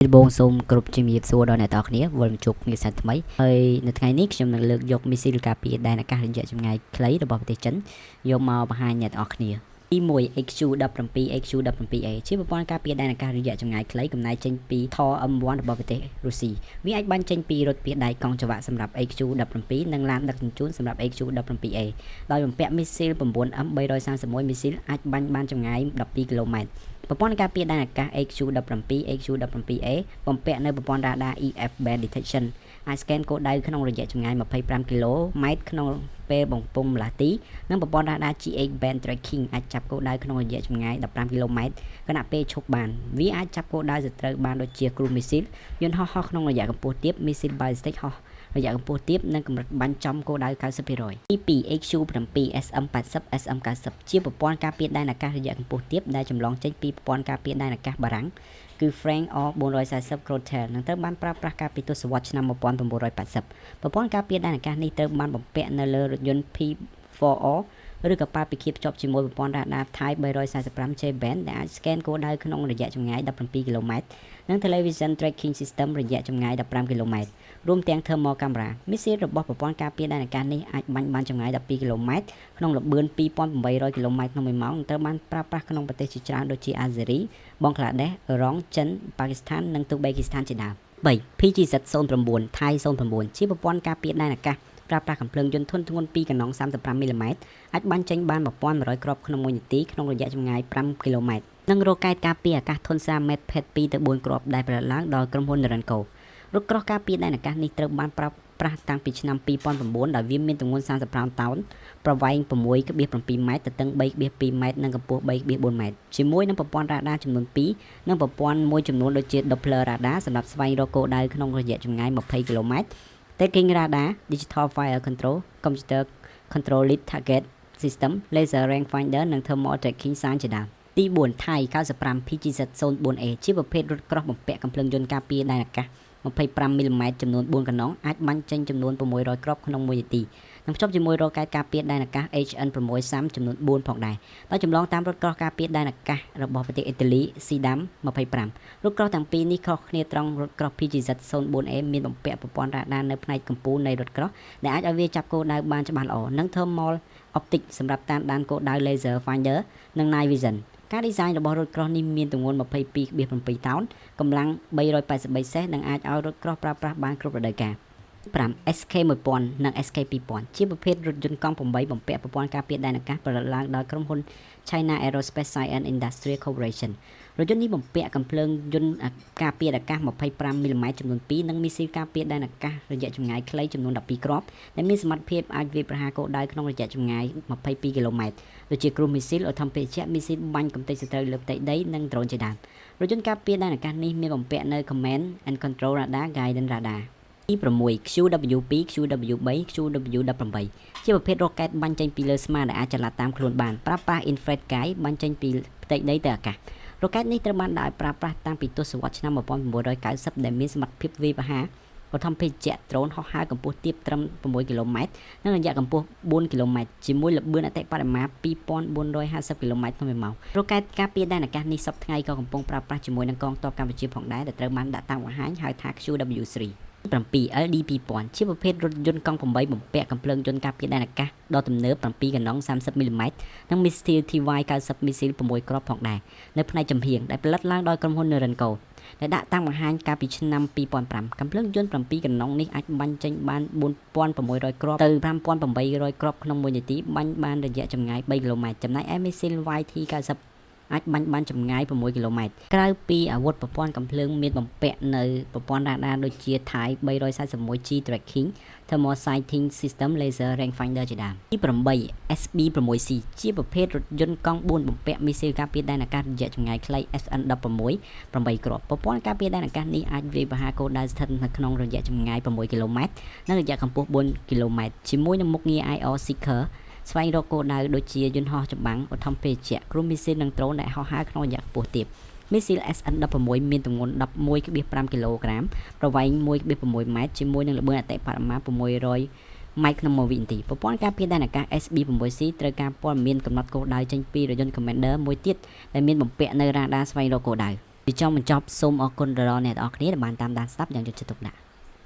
ដំបូងសូមគ្រប់ជំរាបសួរដល់អ្នកទាំងអស់គ្នាវិលមកជួបគ្នាសាជាថ្មីហើយនៅថ្ងៃនេះខ្ញុំនឹងលើកយកមីស៊ីលការពារដែនអាកាសរយៈចម្ងាយខ្លីរបស់ប្រទេសចិនយកមកបង្ហាញអ្នកទាំងអស់គ្នា។ទី1 HQ17 HQ17A ជាប្រព័ន្ធការពារដែនអាកាសរយៈចម្ងាយខ្លីកំណែចេញពី Tor M1 របស់ប្រទេសរុស្ស៊ីវាអាចបាញ់ចេញពីរថពាសដែកកង់ចង្វាក់សម្រាប់ HQ17 និងឡានដឹកជញ្ជូនសម្រាប់ HQ17A ដោយបំពាក់មីស៊ីល 9M 331មីស៊ីលអាចបាញ់បានចម្ងាយ12គីឡូម៉ែត្រប្រព័ន្ធការពារដែនអាកាស HQ17 HQ17A បំពាក់នៅប្រព័ន្ធរ៉ាដា EF band detection អាច scan គោលដៅក្នុងរយៈចម្ងាយ25គីឡូម៉ែត្រក្នុងពេលបំពង់ម្លាស់ទីនិងប្រព័ន្ធរ៉ាដា GH band tracking អាចចាប់គោលដៅក្នុងរយៈចម្ងាយ15គីឡូម៉ែត្រខណៈពេលឈប់បានវាអាចចាប់គោលដៅសត្រូវបានដូចជាគ្រូមីស៊ីលយន្តហោះហោះក្នុងរយៈកម្ពស់ទាបមីស៊ីល ballistic ហោះរយៈកម្ពស់ទាបនិងកម្រិតបាញ់ចំគោលដៅ90%។ទី2 HQ7 SM80 SM90 ជាប្រព័ន្ធការពារដែនអាកាសរយៈកម្ពស់ទាបដែលចម្លងចេញពីប្រព័ន្ធការពារដែនអាកាសបារាំងគឺ French R440 Crotale និងត្រូវបានប្រើប្រាស់កាលពីទសវត្សរ៍ឆ្នាំ1980ប្រព័ន្ធការពារដែនអាកាសនេះត្រូវបានបំពាក់នៅលើរថយន្ត P4R ឬកប៉ាល់ពិឃាតភ្ជាប់ជាមួយប្រព័ន្ធរ៉ាដា Type 345 J band ដែលអាច scan គោលដៅក្នុងរយៈចម្ងាយ17គីឡូម៉ែត្រនិង Television Tracking System រយៈចម្ងាយ15គីឡូម៉ែត្ររួមទាំង Thermal Camera មីស៊ីលរបស់ប្រព័ន្ធការពារដែនអាកាសនេះអាចបាញ់បានចម្ងាយ12គីឡូម៉ែត្រក្នុងល្បឿន2800គីឡូម៉ែត្រក្នុង1ម៉ោងនិងត្រូវបានប្រើប្រាស់ក្នុងប្រទេសជាច្រើនដូចជាអាហ្សេរី បង់ក្លាដេស អ៊ីរ៉ង់ ចិន ប៉ាគីស្ថាន និងទូបេគីស្ថានជាដើម3 PGZ 09 Thai 09ជាប្រព័ន្ធការពារដែនអាកាសប្រើប្រាស់កាំភ្លើងយន្តធុនធ្ងន់2កាណុង35មីលីម៉ែត្រអាចបាញ់ចេញបាន1100គ្រាប់ក្នុង1នាទីក្នុងរយៈចម្ងាយ5គីឡូម៉ែត្រនិងរ៉ុកែតការពារអាកាសធុនស្រាល Medpet 2ទៅ4គ្រាប់ដែលផលិតឡើងដោយក្រុមហ៊ុន Norinco រថក្រោះការពារដែនអាកាសនេះត្រូវបានប្រើប្រាស់តាំងពីឆ្នាំ2009ដោយវាមានទម្ងន់35តោនប្រវែង6.7ម៉ែត្រទទឹង3.2ម៉ែត្រនិងកម្ពស់3.4ម៉ែត្រជាមួយនឹងប្រព័ន្ធរ៉ាដាចំនួន2និងប្រព័ន្ធមួយចំនួនដូចជា Doppler radar សម្រាប់ស្វែងរកគោលដៅក្នុងរយៈចម្ងាយ20គីឡូម៉ែត្រ Tracking Radar, Digital Fire Control, Computer Controlled Target System, Laser Rangefinder និង Thermal Tracking Sign ជាដើមទី4 Thai 95 PGZ 04A ជាប្រភេទរថក្រោះបំពាក់កាំភ្លើងយន្តការពារដែនអាកាស25មីលីម៉ែត្រចំនួន4កាណុងអាចបាញ់ចេញចំនួន600គ្រាប់ក្នុង1នាទីនិងភ្ជាប់ជាមួយរ៉ុកែតការពារដែនអាកាស HN6 ចំនួន4ផងដែរដោយចម្លងតាមរថក្រោះការពារដែនអាកាសរបស់ប្រទេសអ៊ីតាលី SIDAM 25រថក្រោះទាំងពីរនេះខុសគ្នាត្រង់រថក្រោះ PGZ 04A មានបំពាក់ប្រព័ន្ធរ៉ាដានៅផ្នែកកំពូលនៃរថក្រោះដែលអាចឲ្យវាចាប់គោលដៅបានច្បាស់ល្អនិង Thermal Optic សម្រាប់តាមដានគោលដៅ Laser Finder និង Night Vision ការឌីហ្សាញរបស់រថក្រោះនេះមានទម្ងន់22.7តោនកម្លាំង383សេះនិងអាចឲ្យរថក្រោះប្រើប្រាស់បានគ្រប់រដូវកាល5 SK 1000និង SK 2000ជាប្រភេទរថយន្តកង់8បំពាក់ប្រព័ន្ធការពារដែនអាកាសផលិតឡើងដោយក្រុមហ៊ុន China Aerospace Science Industry Corporation រថយន្តនេះបំពាក់កាំភ្លើងយន្តការពារអាកាស25មីលីម៉ែត្រចំនួន2និងមីស៊ីលការពារដែនអាកាសរយៈចម្ងាយខ្លីចំនួន12គ្រាប់ដែលមានសមត្ថភាពអាចវាយប្រហារគោលដៅក្នុងរយៈចម្ងាយ22គីឡូម៉ែត្រដូចជាគ្រូមីស៊ីលឧទ្ធម្ភាគចក្រមីស៊ីលបាញ់កម្ទេចសត្រូវលើផ្ទៃដីនិងដ្រូនជាដើមរថយន្តការពារដែនអាកាសនេះមានបំពាក់នៅ Command and Control Radar Guidance Radar ទី6 QW2 QW3 QW18 ជាប្រភេទរ៉ុកែតបាញ់ចេញពីលើស្មាដែលអាចចល័តតាមខ្លួនបានប្រើប្រាស់ infrared guide បាញ់ចេញពីផ្ទៃដីទៅអាកាសរ៉ុកែតនេះត្រូវបានដាក់ឲ្យប្រើប្រាស់តាំងពីទសវត្សរ៍ឆ្នាំ1990ដែលមានសមត្ថភាពវាយប្រហារឧទ្ធម្ភាគចក្រដ្រូនហោះហើរកម្ពស់ទាបត្រឹម6គីឡូម៉ែត្រនិងរយៈកម្ពស់4គីឡូម៉ែត្រជាមួយល្បឿនអតិបរមា2450គីឡូម៉ែត្រក្នុងមួយម៉ោងរ៉ុកែតការពារដែនអាកាសនេះសព្វថ្ងៃក៏កំពុងប្រើប្រាស់ជាមួយនឹងកងទ័ពកម្ពុជាផងដែរដែលត្រូវបានដាក់តាំងបង្ហាញហៅថា QW3 7 LD 2000ជាប្រភេទរថយន្តកង់8បំពាក់កាំភ្លើងយន្តការពារដែនអាកាសដ៏ទំនើប7កាណុង30មីលីម៉ែត្រនិងមីស៊ីល TY 90មីស៊ីល6គ្រាប់ផងដែរនៅផ្នែកចំហៀងដែលផលិតឡើងដោយក្រុមហ៊ុន Norinco ដែលដាក់តាំងបង្ហាញកាលពីឆ្នាំ2005កាំភ្លើងយន្ត7កាណុងនេះអាចបាញ់ចេញបាន4600គ្រាប់ទៅ5800គ្រាប់ក្នុង1នាទីបាញ់បានរយៈចម្ងាយ3គីឡូម៉ែត្រចំណែកឯមីស៊ីល YT 90អាចបាញ់បានចម្ងាយ6គីឡូម៉ែត្រក្រៅពីអាវុធប្រព័ន្ធកាំភ្លើងមានបំពាក់នៅប្រព័ន្ធរ៉ាដាដូចជា Type 341G Tracking, Thermal Sighting System, Laser Rangefinder ជាដើមទី8 SB6C ជាប្រភេទរថយន្តកង់4បំពាក់មីស៊ីលការពារដែនអាកាសរយៈចម្ងាយខ្លី SN16 8គ្រាប់ប្រព័ន្ធការពារដែនអាកាសនេះអាចវាយប្រហារគោលដៅស្ថិតនៅក្នុងរយៈចម្ងាយ6គីឡូម៉ែត្រនិងរយៈកម្ពស់4គីឡូម៉ែត្រជាមួយនឹងមុខងារ IR Seeker ស្វែងរកគោលដៅដូចជាយន្តហោះចម្បាំងឧទ្ធម្ភាគចក្រគ្រូមីស៊ីលនិងដ្រូនដែលហោះហើរក្នុងរយៈកម្ពស់ទាបមីស៊ីល SN16 មានទម្ងន់11.5គីឡូក្រាមប្រវែង1.6ម៉ែត្រជាមួយនឹងល្បឿនអតិបរមា600ម៉ែត្រក្នុង1វិនាទីប្រព័ន្ធការពារដែនអាកាស SB6C ត្រូវការព័ត៌មានកំណត់គោលដៅចេញពីរថយន្ត Commander មួយទៀតដែលមានបំពាក់នៅរ៉ាដាស្វែងរកគោលដៅ។ ពីចុងបញ្ចប់សូមអរគុណដល់អ្នកទាំងអស់គ្នាដែលបានតាមដានស្ដាប់យ៉ាងយកចិត្តទុកដាក់។